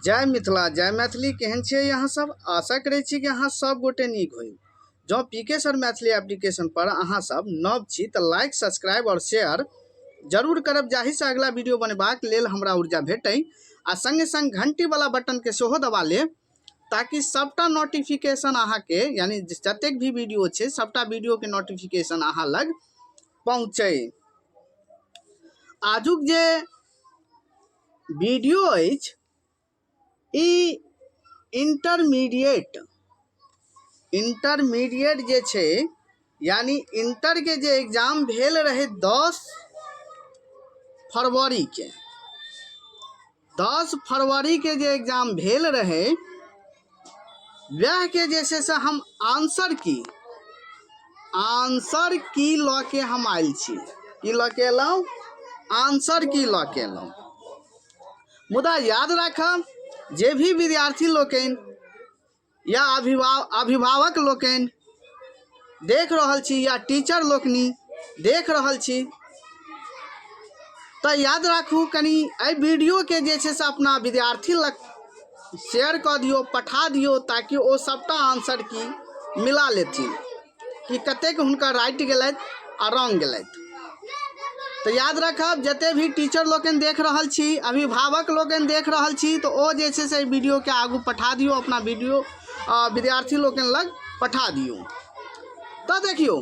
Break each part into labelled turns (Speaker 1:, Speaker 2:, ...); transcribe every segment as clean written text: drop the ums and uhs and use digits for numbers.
Speaker 1: जय मिथिला जय मैथिली। केहन छियै अहाँ सब? आशा करै छी कि अहाँ सब गोटे नीक होइ। जँ पी के सर मैथिली एप्लीकेशन पर अहाँ सब नव छी तऽ लाइक, सब्सक्राइब और शेयर जरूर करब, जाहिसँ अगला वीडियो बनेबाक लेल हमरा ऊर्जा भेटै। आ संगे संग घंटी वाला बटन के सेहो दबा लेब, ताकि सबटा नोटिफिकेशन अहाँके, यानी जतेक भी वीडियो छै, सबटा वीडियो के नोटिफिकेशन अहाँ लग पहुँचै। आजुक जे वीडियो अछि, ई इंटरमीडिएट जे छै, यानी इंटरके जे एग्जाम भेल रहै 10 फरवरीके, 10 फरवरीके जे एग्जाम भेल रहै, वएहके जे छै से हम आंसर की लऽ के हम आयल छी। की लऽ के एलहुँ? आंसर की लऽ के एलहुँ। मुदा याद राखब, जे भी विद्यार्थी लोकनि या अभिभावक लोकनि देख रहल छी या टीचर लोकनि देख रहल छी, तऽ याद राखू, कनि एहि वीडियोके जे छै से अपना विद्यार्थी लग शेयर कऽ दियौ, पठा दियौ, ताकि ओ सभटा आंसर की मिला लेथिन कि कतेक हुनकर राइट गेलथि आ रॉन्ग गेलथि। तऽ याद राखब, जते भी टीचर लोकनि देख रहल छी, अभिभावक लोकनि देख रहल छी, तऽ ओ जे छै से एहि वीडियोके आगू पठा दियौ, अपना वीडियो विद्यार्थी लोकनि लग पठा दियौ। तऽ देखियौ,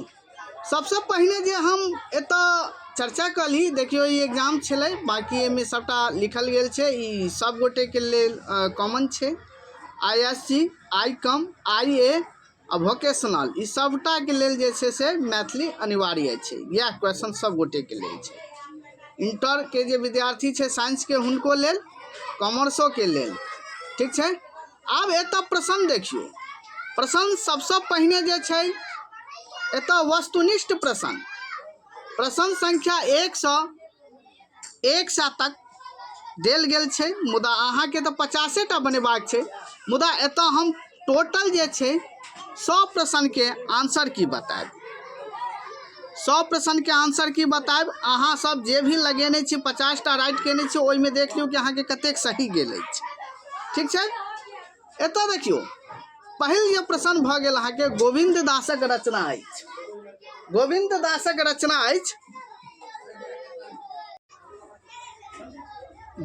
Speaker 1: सबसँ पहिने जे हम एतऽ चर्चा कऽ ली। देखियौ, ई एग्जाम छलै, बाँकी एहिमे सभटा लिखल गेल छै। ई सभ गोटेके लेल कॉमन छै। I S C, I com, I ए आ वोकेशनल, ई सभटाके लेल जे छै से मैथिली अनिवार्य छै। इएह क्वेश्चन सभ गोटेके लेल छै। इंटरके जे विद्यार्थी छै, साइंसके, हुनको लेल, कॉमर्सोके लेल। ठीक छै। आब एतऽ प्रश्न देखियौ। प्रश्न सबसँ पहिने जे छै एतऽ वस्तुनिष्ठ प्रश्न, प्रश्न संख्या 1 सँ 100 तक देल गेल छै। मुदा अहाँके तऽ 50 टा बनेबाक छै। मुदा एतऽ हम टोटल जे छै 100 प्रश्नके आंसर की बतायब, 100 प्रश्नके आंसर की बतायब। अहाँ सब जे भी लगेने छी, 50 टा राइट केने छी, ओहिमे देख लियौ कि अहाँके कतेक सही गेल अछि। ठीक छै। एतऽ देखियौ, पहिल जे प्रश्न भऽ गेल अहाँके, गोविन्द दासक रचना अछि। गोविन्द दासक रचना अछि।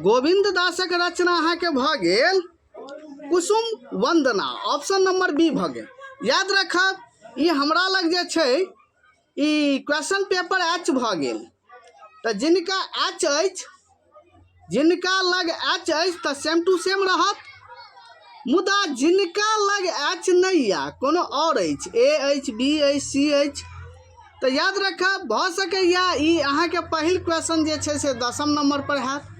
Speaker 1: गोविन्द दासक रचना अहाँके भऽ गेल कुसुम वंदना, ऑप्शन नंबर बी भऽ गेल। याद रखब, ई हमरा लग जे छै ई क्वेश्चन पेपर एच भऽ गेल। तऽ जिनका एच अछि, जिनका लग एच अछि, तऽ सेम टू सेम रहत। मुदा जिनका लग एच नहि यऽ, कोनो आओर अछि, ए अछि, बी अछि, सी अछि, तऽ याद रखब, भऽ सकैए ई अहाँके पहिल क्वेश्चन जे छै से 10म नम्बर पर हैत,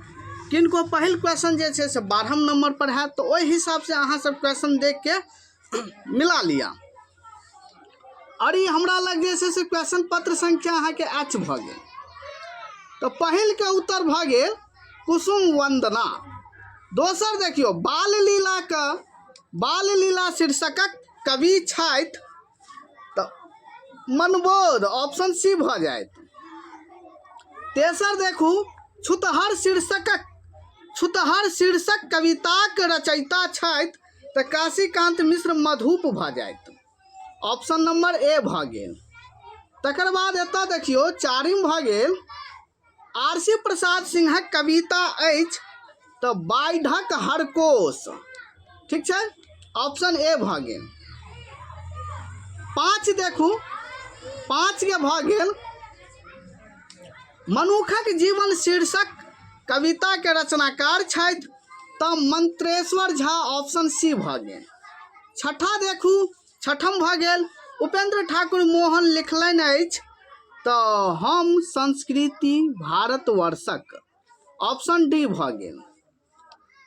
Speaker 1: किनको पहिल क्वेश्चन जे छै से 12म नम्बर पर हैत। तऽ ओहि हिसाबसँ अहाँ सब क्वेश्चन देखके मिला लिअ। आओर ई हमरा लग जे छै से क्वेश्चन पत्र संख्या अहाँके एच भऽ गेल। तऽ पहिलके उत्तर भऽ गेल कुसुम वंदना। दोसर देखियौ, बाल लीलाके, बाल लीला शीर्षकक कवि छथि, तऽ मनबोध, ऑप्शन सी भऽ जायत। तेसर देखू, छुतहर शीर्षकक, छुतहर शीर्षक कविताक रचयिता छथि, तऽ काशीकान्त मिश्र मधुप भऽ जायत, ऑप्शन नंबर ए भऽ गेल। तकर बाद एतऽ देखियौ, चारिम भऽ गेल, आरसी प्रसाद सिंहक कविता अछि, तऽ बाढ़िक हरकोश। ठीक छै, ऑप्शन ए भऽ गेल। पाँच देखू, पाँचके भऽ गेल मनुखक जीवन शीर्षक कविताके रचनाकार छथि, तऽ मंत्रेश्वर झा, ऑप्शन सी भऽ गेल। छठा देखू, छठम भऽ गेल उपेंद्र ठाकुर मोहन लिखलनि अछि, तऽ हम संस्कृति भारतवर्षक, ऑप्शन डी भऽ गेल।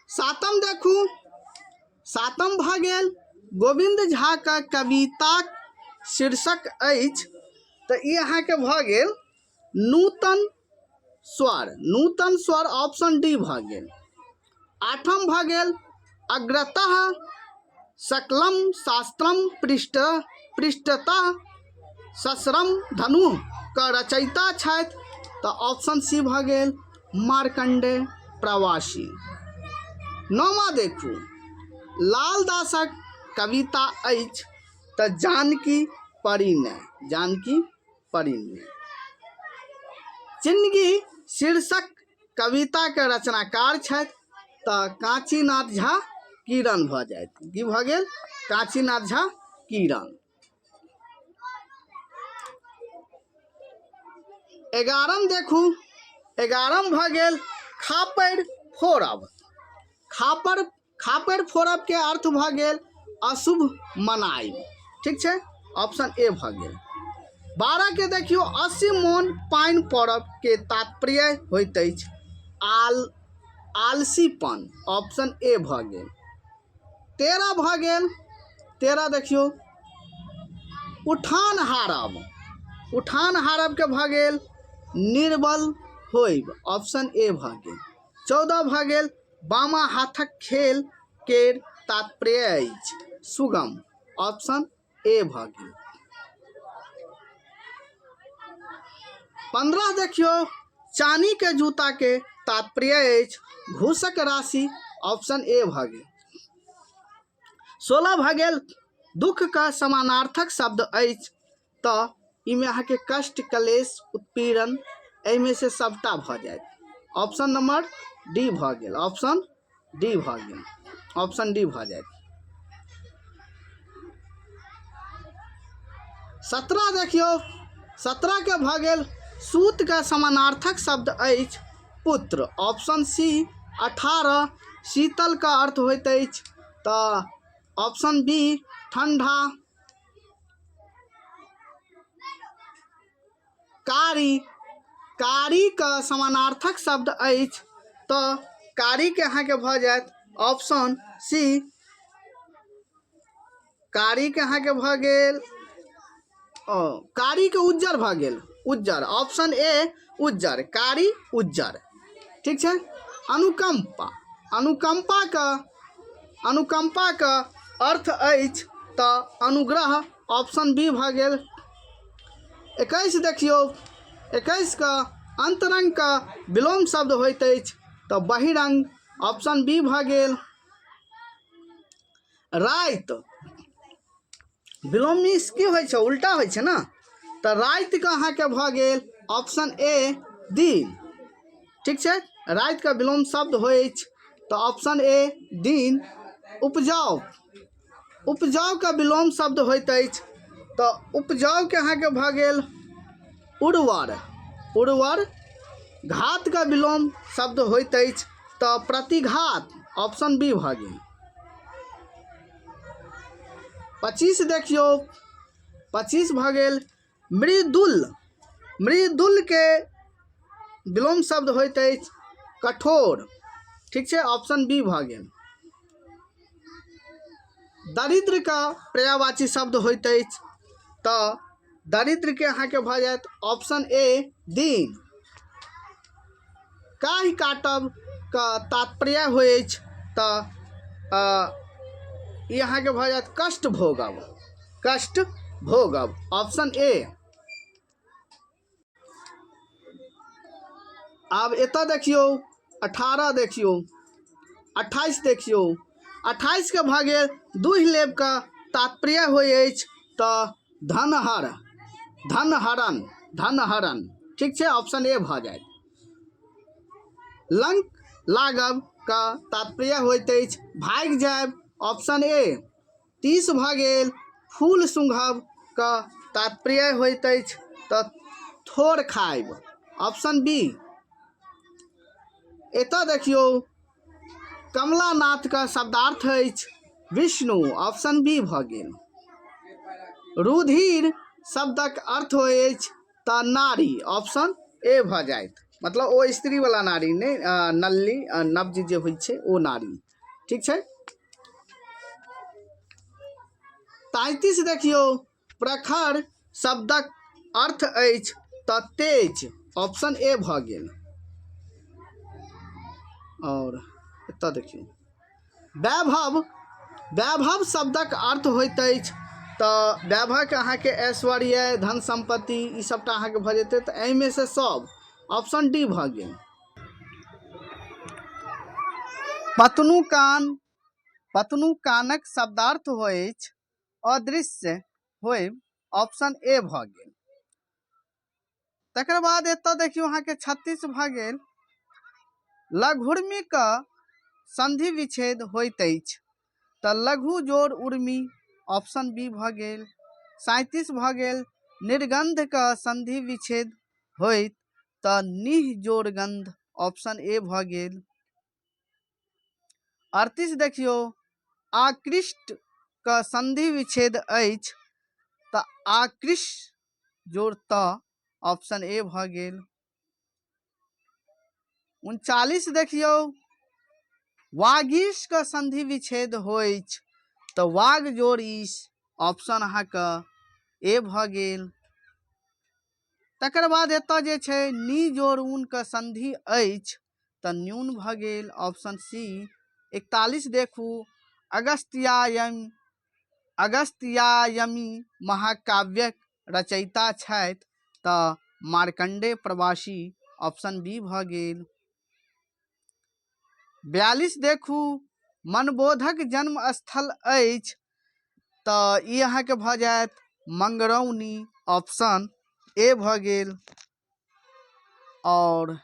Speaker 1: सातम देखू, सातम भऽ गेल गोविन्द झाके कविताक शीर्षक अछि, तऽ ई अहाँके भऽ गेल नूतन स्वर, नूतन स्वर, ऑप्शन डी भऽ गेल। आठम भऽ गेल अग्रतः सकलम शास्त्रम पृष्ठतः सस्रम धनु के रचयिता छथि, तऽ ऑप्शन सी भऽ गेल मार्कंडेय प्रवासी। नौमा देखू, लालदासक कविता अछि तऽ जानकी परिणय, जानकी परिणय। चिन्गी शीर्षक कविताके रचनाकार छथि तऽ काञ्चीनाथ झा किरण भऽ जायत। की भऽ गेल? काञ्चीनाथ झा किरण। 11 देखू, 11 भऽ गेल खापड़ि फोड़ब। खापड़ि फोड़ब के अर्थ भऽ गेल अशुभ मनाइब। ठीक छै, ऑप्शन ए भऽ गेल। 12 के देखियौ, 80 मोन पानि पड़ब के तात्पर्य होइत अछि आलसीपन। ऑप्शन ए भऽ गेल। 13 भऽ गेल, 13 देखियौ, उठान हारब। उठान हारब के भऽ गेल निर्बल होइब। ऑप्शन ए भऽ गेल। 14 भऽ गेल बामा हाथक खेल केर तात्पर्य अछि सुगम। ऑप्शन ए भऽ गेल। 15 देखियौ, चानी के जूता के तात्पर्य अछि घूसक राशि। ऑप्शन ए भऽ गेल। 16 भऽ गेल दुख का समानार्थक शब्द अछि तऽ इमे अहाँके कष्ट, कलेश, उत्पीड़न, एहिमे से सबटा भऽ जायत। ऑप्शन नंबर डी भऽ गेल। ऑप्शन डी भऽ गेल। ऑप्शन डी भऽ जायत। 17 देखियौ, 17 के भऽ गेल सूत के समानार्थक शब्द अछि पुत्र। Option C. 18 शीतल का अर्थ होइत अछि तऽ ऑप्शन बी ठंडा। कारी, कारी के समानार्थक शब्द अछि तऽ कारी के अहाँके भऽ जायत ऑप्शन सी। कारी के अहाँके भऽ गेल, ओ कारी के उज्जर भऽ गेल, उज्जर। ऑप्शन ए उज्जर, कारी उज्जर। ठीक छै। अनुकंपा, अनुकंपा के अर्थ अछि तऽ अनुग्रह। ऑप्शन बी भऽ गेल। 21 देखियौ, 21 के अंतरंग के विलोम शब्द होइत अछि तऽ बहिरंग। ऑप्शन बी भऽ गेल। राति विलोम मीन्स की होइ छै? उल्टा होइ छै ने, तऽ रातिके अहाँके भऽ गेल ऑप्शन ए दिन। ठीक छै, रातिके विलोम शब्द होइ अछि तऽ ऑप्शन ए दिन। उपजाउ, उपजाउके विलोम शब्द होइत अछि तऽ उपजाउके अहाँके भऽ गेल उर्वर, उर्वर। घातके विलोम शब्द होइत अछि तऽ प्रतिघात। ऑप्शन बी भऽ गेल। 25 देखियौ, 25 भऽ गेल मृदुल। मृदुलके विलोम शब्द होइत अछि कठोर। ठीक छै, ऑप्शन बी भऽ गेल। दरिद्रके पर्यायवाची शब्द होइत अछि तऽ दरिद्रके अहाँके भऽ जायत ऑप्शन ए दीन। काहि काटब के तात्पर्य होइ अछि तऽ ई अहाँके भऽ जायत कष्ट भोगब, कष्ट भोगब। Option A. आब एतऽ देखियौ, 18 देखियौ, 28 देखियौ, 28 के भऽ गेल दुहि लेब के तात्पर्य होइ अछि तऽ धनहर, धनहरण, धनहरण। ठीक छै, ऑप्शन ए भऽ जायत। लंक लागब के तात्पर्य होइत अछि भागि जायब। Option A. 30 भऽ गेल फूल सूँघब के तात्पर्य होइत अछि तऽ थोड़ खायब। Option B. एतऽ देखियौ, कमलानाथ के शब्दार्थ अछि विष्णु। ऑप्शन बी भऽ गेल। रुधिर शब्दक अर्थ अछि तऽ नारी। ऑप्शन ए भऽ जायत, मतलब ओ स्त्री वाला नारी नहि, नल्ली नब्ज जे होइ छै ओ नारी। ठीक छै। 33 देखियौ, प्रखर शब्दक अर्थ अछि तऽ तेज। ऑप्शन ए भऽ गेल। और एतऽ देखियौ, वैभव, वैभव शब्दक अर्थ होइत अछि तऽ वैभवके अहाँके ऐश्वर्य, धन सम्पत्ति, ई सबटा अहाँके भऽ जेतै, तऽ एहिमे से सब। ऑप्शन डी भऽ गेल। पतनुकान, पतनुकानक शब्दार्थ होइछ अदृश्य होयब, ऑप्शन ए भऽ गेल। तकर बाद एतऽ देखियौ अहाँके 36 भऽ गेल, लघुर्मीके संधि विच्छेद होइत अछि तऽ लघु जोड़ उर्मी, ऑप्शन बी भऽ गेल। 37 भऽ गेल, निर्गंधके संधि विच्छेद होइत तऽ निह जोड़ गंध, ऑप्शन ए भऽ गेल। 38 देखियौ, आकृष्ट क संधि विच्छेद अछि तऽ आकृष्ट जोड़ त, ऑप्शन ए भऽ गेल। 39 देखियौ, वागीश क संधि विच्छेद होइछ तऽ वाग जोड़ ईश, ऑप्शन अहाँके ए भऽ गेल। तकर बाद एतऽ जे छै नी जोड़ ऊन क संधि अछि तऽ न्यून भऽ गेल, ऑप्शन सी। 41 देखू, अगस्त्यायम, अगस्त्यायमी महाकाव्यक रचयिता छथि तऽ मार्कण्डेय प्रवासी, ऑप्शन बी भऽ गेल। 42 देखू, मनबोधक जन्म स्थल अछि तऽ ई अहाँके भऽ जायत मंगरौनी, ऑप्शन ए भऽ गेल। और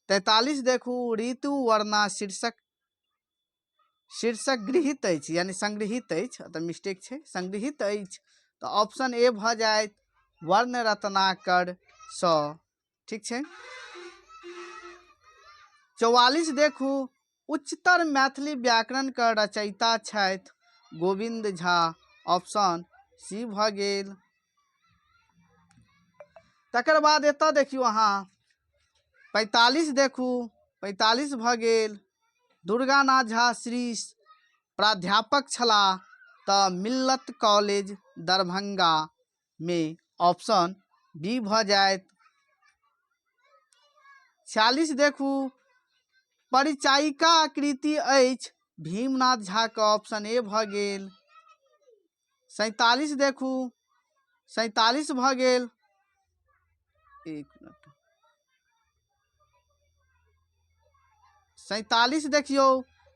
Speaker 1: 43 देखू, ऋतु वर्णा शीर्षक, शीर्षक गृहीत अछि यानी संग्रहित अछि, तऽ मिस्टेक छै, संग्रहित अछि तऽ ऑप्शन ए भऽ जायत वर्ण रत्नाकर सँ, ठीक छै। 44 देखू, उच्चतर मैथिली व्याकरण के रचयिता छथि गोविन्द झा, ऑप्शन सी भऽ गेल। तकर बाद एतऽ देखियौ अहाँ 45 देखू, 45 भऽ गेल, दुर्गानाथ झा श्रीश प्राध्यापक छलाह तऽ मिल्लत कॉलेज दरभंगा में, ऑप्शन बी भऽ जायत। 46 देखू, परिचायिका कृति अछि भीमनाथ झा के, ऑप्शन ए भऽ गेल। 47 देखू, 47 भऽ गेल, एक मिनट, 47 देखियौ,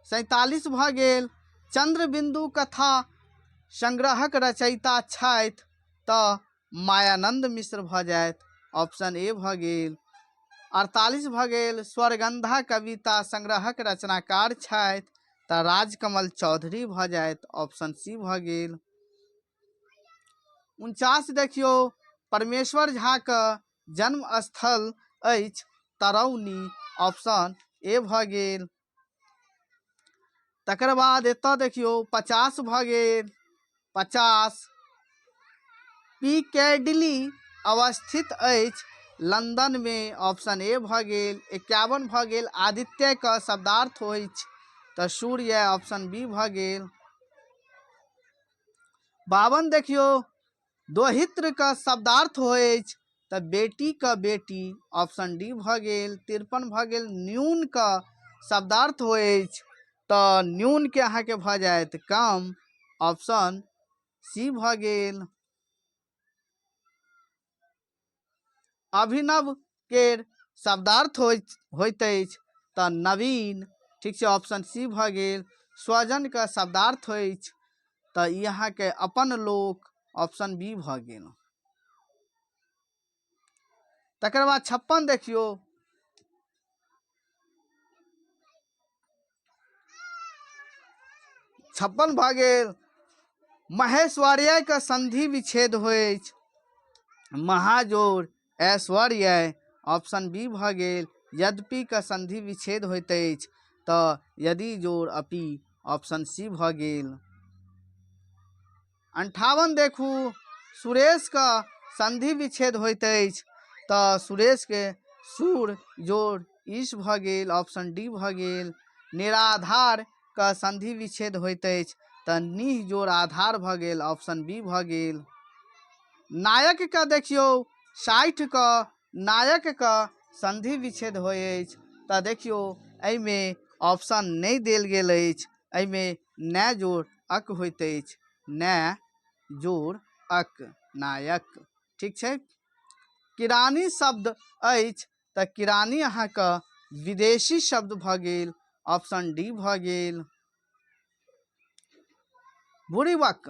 Speaker 1: 47 भऽ गेल, चंद्रबिंदु कथा संग्रहक रचयिता छथि तऽ मायानंद मिश्र भऽ जायत, ऑप्शन ए भऽ गेल। 48 भऽ गेल, स्वरगंधा कविता संग्रहक रचनाकार छथि तऽ राजकमल चौधरी भऽ जायत, ऑप्शन सी भऽ गेल। 49 देखियौ, परमेश्वर झा के जन्म स्थल अछि तरौनी, ऑप्शन ए भऽ गेल। तकर बाद एतऽ देखियौ 50 भऽ गेल, 50 पिकैडली अवस्थित अछि लंदन में, ऑप्शन ए भऽ गेल। 51 भऽ गेल, आदित्य के शब्दार्थ अछि तऽ सूर्य, ऑप्शन बी भऽ गेल। 52 देखियौ, दोहित्र के शब्दार्थ होइछ तऽ बेटी के बेटी, ऑप्शन डी भऽ गेल। 53 भऽ गेल, न्यून के शब्दार्थ होइछ तऽ न्यून के अहाँके भऽ जायत कम, ऑप्शन सी भऽ गेल। अभिनव केर शब्दार्थ होइत अछि तऽ नवीन, ठीक छै, ऑप्शन सी भऽ गेल। स्वजन के शब्दार्थ अछि तऽ ई अहाँके अपन लोक, ऑप्शन बी भऽ गेल। तकर बाद 56 देखियौ, 56 भऽ गेल, महेश्वर्य के संधि विच्छेद होइछ महाजोर ऐश्वर्य, ऑप्शन बी भऽ गेल। यद्यपि के संधि विच्छेद होइत अछि तऽ यदि जोड़ अपि, ऑप्शन सी भऽ गेल। 58 देखू, सुरेश के संधि विच्छेद होइत अछि तऽ सुरेश के सुर जोड़ ईश भऽ गेल, ऑप्शन डी भऽ गेल। निराधार के संधि विच्छेद होइत अछि तऽ निह जोड़ आधार भऽ गेल, ऑप्शन बी भऽ गेल। नायक के देखियौ, 60 के नायक के संधि विच्छेद होइ अछि तऽ देखियौ एहिमे ऑप्शन नहि देल गेल अछि, एहिमे नए जोड़ अक होइत अछि, नए जोड़ अक, नायक, ठीक छै। किरानी शब्द अछि तऽ किरानी अहाँके विदेशी शब्द भऽ गेल, ऑप्शन डी भऽ गेल। बुड़िवक,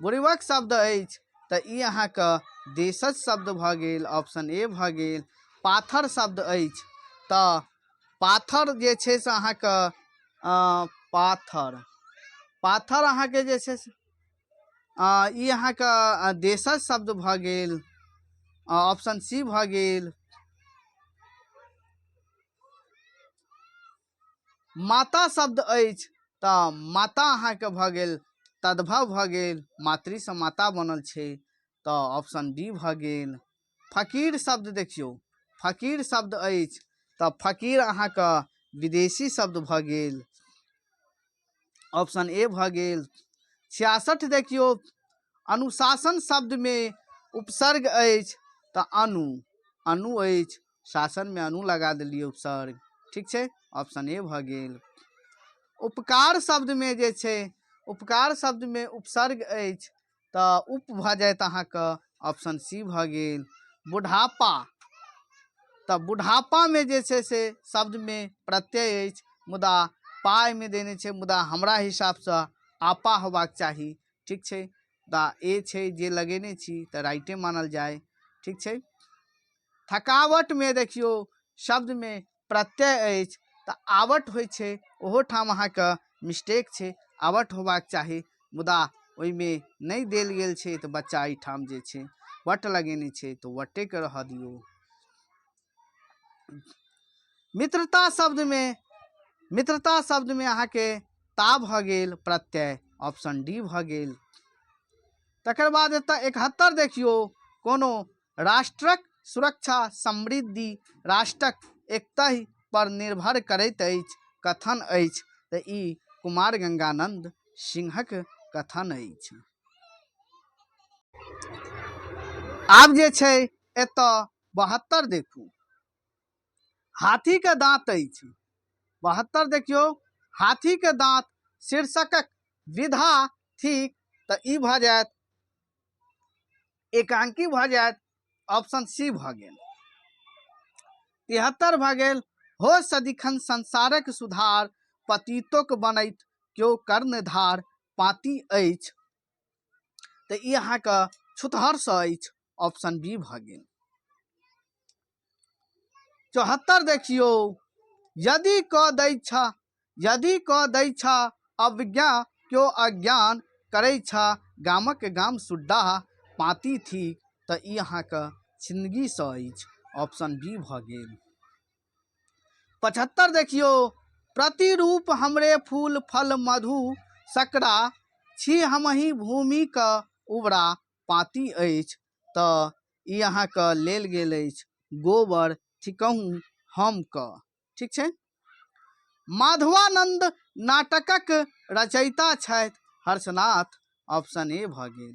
Speaker 1: बुड़िवक शब्द अछि तऽ ई अहाँके देशज शब्द भऽ गेल, ऑप्शन ए भऽ गेल। पाथर शब्द अछि तऽ पाथर जे छै से अहाँके पाथर, पाथर अहाँके जे छै से ई अहाँके देशज शब्द भऽ गेल, ऑप्शन सी भऽ गेल। माता शब्द अछि तऽ माता अहाँके भऽ गेल तद्भव भऽ गेल, मातृसँ माता बनल छै तऽ ऑप्शन बी भऽ गेल। फकीर शब्द देखियौ, फकीर शब्द अछि तऽ फकीर अहाँके विदेशी शब्द भऽ गेल, ऑप्शन ए भऽ गेल। 66 देखियौ, अनुशासन शब्दमे उपसर्ग अछि तऽ अनु, अनु अछि, शासनमे अनु लगा देलियै उपसर्ग, ठीक छै, ऑप्शन ए भऽ गेल। उपकार शब्दमे जे छै, उपकार शब्दमे उपसर्ग अछि तऽ उप भऽ जायत अहाँके, ऑप्शन सी भऽ गेल। बुढ़ापा, तऽ बुढ़ापामे जे छै से शब्दमे प्रत्यय अछि, मुदा पाइमे देने छै, मुदा हमरा हिसाबसँ आपा होबाक चाही, ठीक छै, मुदा ए छै जे लगेने छी तऽ राइटे मानल जाय, ठीक छै। थकावटमे देखियौ शब्दमे प्रत्यय अछि तऽ आवट होइ छै, ओहो ठाम अहाँके मिस्टेक छै, आवट होबाक चाही, मुदा ओहिमे नहि देल गेल छै तऽ बच्चा एहिठाम जे छै वट लगेने छै तऽ वटेके रहऽ दियौ। मित्रता शब्दमे, मित्रता शब्दमे अहाँके ता भऽ गेल प्रत्यय, ऑप्शन डी भऽ गेल। तकर बाद एतऽ 71 देखियौ, कोनो राष्ट्रक सुरक्षा समृद्धि राष्ट्रक एकतहि पर निर्भर करैत अछि कथन अछि तऽ ई कुमार गंगानंद सिंहक कथन अछि। आब जे छै एतऽ 72 देखू, हाथीके दाँत अछि। 72 देखियौ, हाथीके दाँत शीर्षकक विधा थिक तऽ ई भऽ जायत एकांकी भऽ जायत, ऑप्शन सी भऽ गेल। 73 भऽ गेल, हो सदिखन संसारक सुधार पतितोक बनैत केओ कर्णधार पाती अछि तऽ ई अहाँके छुतहरसँ अछि, ऑप्शन बी भऽ गेल। 74 देखियौ, यदि कऽ दै छ, यदि कऽ दै छ अवज्ञा केओ अज्ञान करै छ गामक गाम सुड्डाह पाती थिक तऽ ई अहाँके छिनगीसँ अछि, ऑप्शन बी भऽ गेल। 75 देखियौ, प्रतिरूप हमरे फूल फल मधु सकरा छी हमही भूमिके उबरा पाती अछि तऽ ई अहाँके लेल गेल अछि गोबर थिकहुँ हम क, ठीक छै। माधवानंद नाटकक रचयिता छथि हर्षनाथ, ऑप्शन ए भऽ गेल।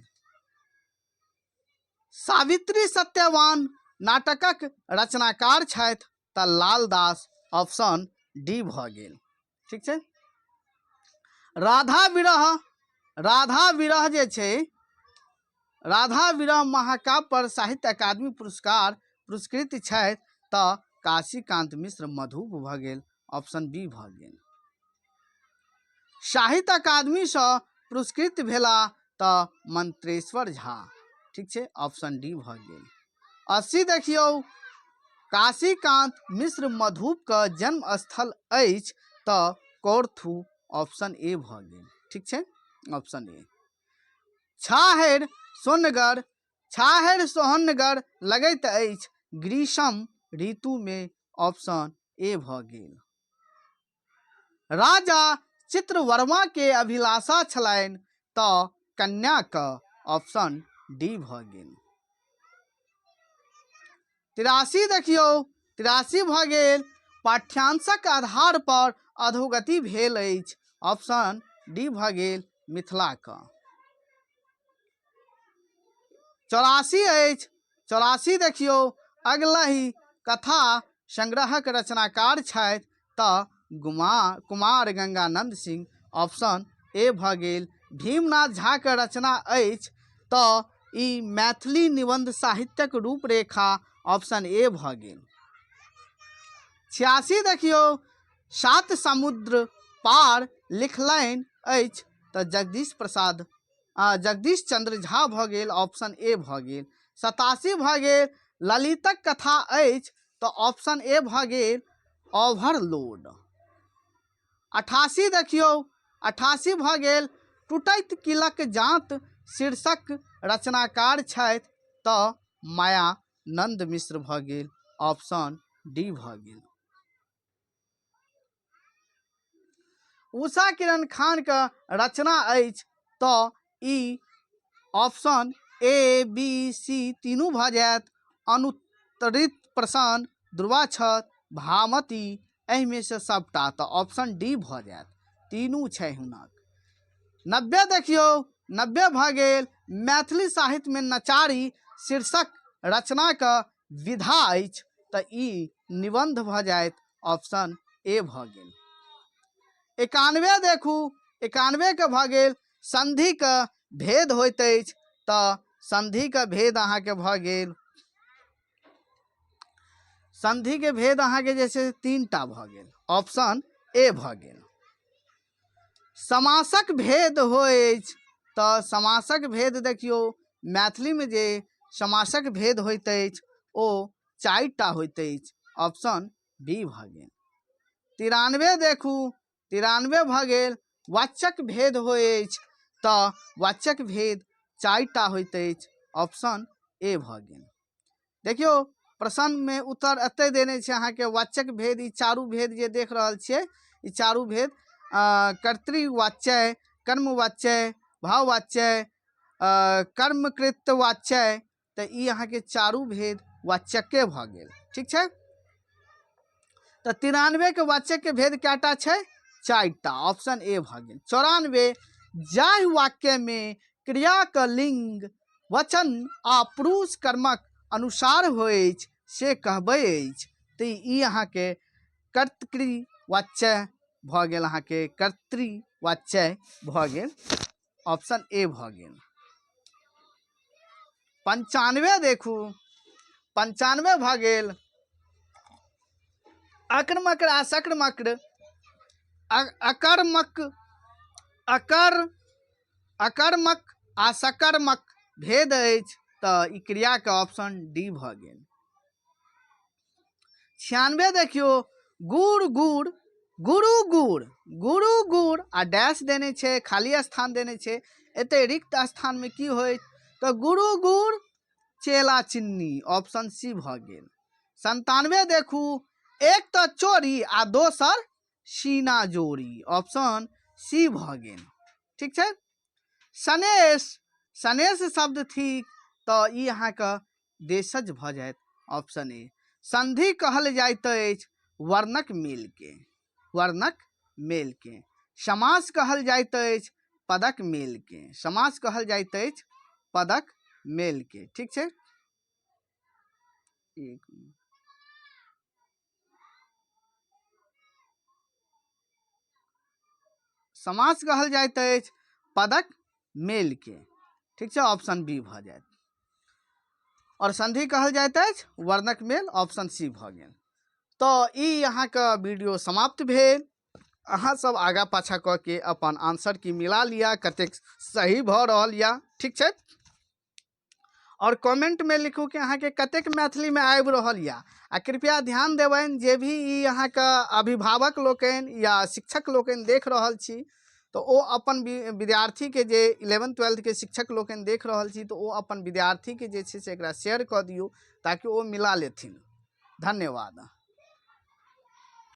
Speaker 1: सावित्री सत्यवान नाटकक रचनाकार छथि तऽ लालदास, ऑप्शन डी भऽ गेल, ठीक छै। राधा विरह, राधा विरह जे छै, राधा विरह महाकाव्य पर साहित्य अकादमी पुरस्कार पुरस्कृत छथि तऽ काशीकांत मिश्र मधुप भऽ गेल, ऑप्शन बी भऽ गेल। साहित्य अकादमीसँ पुरस्कृत भेला तऽ मंत्रेश्वर झा, ठीक छै, ऑप्शन डी भऽ गेल। 80 देखियौ, काशीकांत मिश्र मधुपके जन्म स्थल अछि तऽ कौरथू, ऑप्शन ए भऽ गेल, ठीक छै, ऑप्शन ए। छाहरि सोनगर, छाहरि सोहनगर लगैत अछि ग्रीष्म ऋतुमे, ऑप्शन ए भऽ गेल। राजा चित्रवर्मा के अभिलाषा छलनि तऽ कन्याक, ऑप्शन डी भऽ गेल। 83 देखियौ, 83 भऽ गेल, पाठ्यांशक आधार पर अधोगति भेल अछि, ऑप्शन डी भऽ गेल मिथिलाक। 84 अछि, 84 देखियौ, अगलही कथा संग्रहक रचनाकार छथि तऽ कुमार गंगानंद सिंह, ऑप्शन ए भऽ गेल। भीमनाथ झाके रचना अछि तऽ ई मैथिली निबंध साहित्यक रूपरेखा, ऑप्शन ए भऽ गेल। 86 देखियौ, सात समुद्र पार लिखलनि अछि तऽ जगदीश प्रसाद जगदीश चंद्र झा भऽ गेल, ऑप्शन ए भऽ गेल। 87 भऽ गेल ललितक कथा अछि तऽ ऑप्शन ए भऽ गेल ओवरलोड। 88 देखियौ, 88 भऽ गेल टूटैत किलक जाँत शीर्षक रचनाकार छथि तऽ मायानंद मिश्र भऽ गेल, ऑप्शन डी भऽ गेल। उषा किरण खान के रचना अछि तऽ ई ऑप्शन ए बी सी तीनू भऽ जायत। अनुत्तरित प्रश्न, ध्रुवाक्षत, भामती, एहिमे से सबटा तऽ ऑप्शन डी भऽ जायत, तीनू छै हुनक। 90 देखियौ, 90 भऽ गेल मैथिली साहित्यमे नचारी शीर्षक रचनाके विधा अछि तऽ ई निबंध भऽ जायत, ऑप्शन ए भऽ गेल। 91 देखू, 91 के भऽ गेल संधिके भेद होइत अछि तऽ संधिके भेद अहाँके भऽ गेल, संधिके भेद अहाँके जे छै 3टा भऽ गेल, ऑप्शन ए भऽ गेल। समासक भेद होइ अछि तऽ समासक भेद देखियौ मैथिलीमे जे समासक भेद होइत अछि ओ 4टा होइत अछि, ऑप्शन बी भऽ गेल। 93 देखू, 93 भऽ गेल वाचक भेद होइ अछि तऽ वाचक भेद 4टा होइत अछि, ऑप्शन ए भऽ गेल। देखियौ प्रश्नमे उत्तर एतहि देने छै अहाँके वाचक भेद, ई चारू भेद जे देख रहल छियै ई चारू भेद कर्तृवाच्य, कर्मवाच्य, भाववाच्य, कर्मकृतवाच्य, तऽ ई अहाँके चारू भेद वाचके भऽ गेल। ठीक छै, तऽ 93 के वाचकके भेद कएटा छै? 4टा, ऑप्शन ए भऽ गेल। 94 जाहि वाक्यमे क्रियाक लिंग, वचन आ पुरुष कर्मक अनुसार होइछ से कहबै अछि, तऽ ई अहाँके कर्तृवाच्य भऽ गेल, अहाँके कर्तृवाच्य भऽ गेल, ऑप्शन ए भऽ गेल। 95 देखू, 95 भऽ गेल अक्रमक्र आ सक्रमक्र, अकर्मक, अकर, अकर्मक आ सकर्मक भेद अछि तऽ ई क्रियाके ऑप्शन डी भऽ गेल। 96 देखियौ गुड़ गुड़ गुरु गुड़ गुरु गुड़ आ डैश देने छै, खाली स्थान देने छै, एते रिक्त स्थानमे की होइत तऽ गुरु गुड़ चेला चिन्नी, ऑप्शन सी भऽ गेल। 97 देखू एक तऽ चोरी आ दोसर सीना जोड़ी, ऑप्शन सी भऽ गेल। ठीक छै, सनेश, सनेश शब्द थिक तऽ ई अहाँके देशज भऽ जायत, ऑप्शन ए। संधि कहल जाइत अछि वर्णक मेलके, वर्णक मेलके। समास कहल जाइत अछि पदक मेलके, समास कहल जाइत अछि पदक मेलके। ठीक छै, एक मिनट। समास कहल जाइत अछि पदक मेलके। ठीक छै, ऑप्शन बी भऽ जायत। आओर संधि कहल जाइत अछि वर्णक मेल, ऑप्शन सी भऽ गेल। तऽ ई अहाँके वीडियो समाप्त भेल। अहाँ सब आगा पाछा कऽ के अपन आंसर की मिला लिअ, कतेक सही भऽ रहल यऽ। ठीक छै, आओर कमेंटमे लिखू कि अहाँके कतेक मैथिलीमे आबि रहल यऽ। आ कृपया ध्यान देबनि जे भी ई अहाँके अभिभावक लोकनि या शिक्षक लोकनि देख रहल छी तऽ ओ अपन विद्यार्थीके जे इलेवन ट्वेल्थके शिक्षक लोकनि देख रहल छी तऽ ओ अपन विद्यार्थीके जे छै से एकरा शेयर कऽ दियौ ताकि ओ मिला लेथिन। धन्यवाद।